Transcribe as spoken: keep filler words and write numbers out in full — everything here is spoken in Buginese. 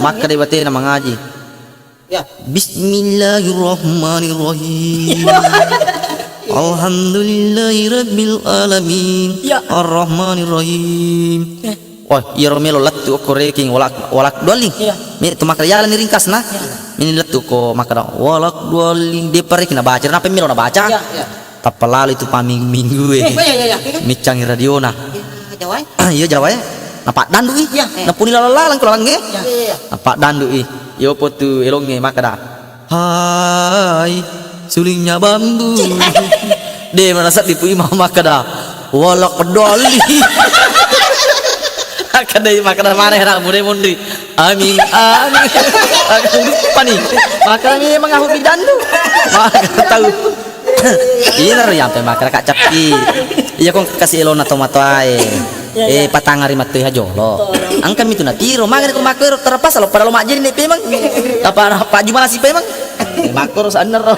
Makkeda batena mangaji. Ya. Bismillahirrahmanirrahim. Alhamdulillahirabbil alamin. Ya. Arrahmanirrahim. Ya. Wah, iyaro melo lettu okko reking walak, walak doalling. Iya. Mi tu makkeda yalani ringkasna. Iya. Mini lettu ko makkeda walak doalling, de pa reking nabaca, napa melo nabaca? Iya, iya. Tappa lalo itu paminggu-minggu e. Eh, iya, iya, iya. Miccangi radiona. Iya, Jawa e. Iya, Jawa e. Napaddandu i. Iya, iya. Napuni lalang-lalang ko lalangnge. Iya, iya. Napaddandu i. Yopo tu elongnge makkeda. Hai, sulingnya bambu. De mana seddi pu imam makkeda. Walak doalling. Makkeda, makkeda mana era mure munri. Amin, amin. Makkeda pani. Makkeda memang aku bidandu. Makkeda tahu. Ina ro yampe makkeda Kak Cappi. Iya kong kasih elona tomatoae. Iya, iya. Eh, patangari mattoiha jolo. Betul. Engka mi tu natiro, magani ko makkero terpaksa lo pada lo majjeri ne pemang. Apa apa jumala si pemang? Eh, makkoro sanna ro.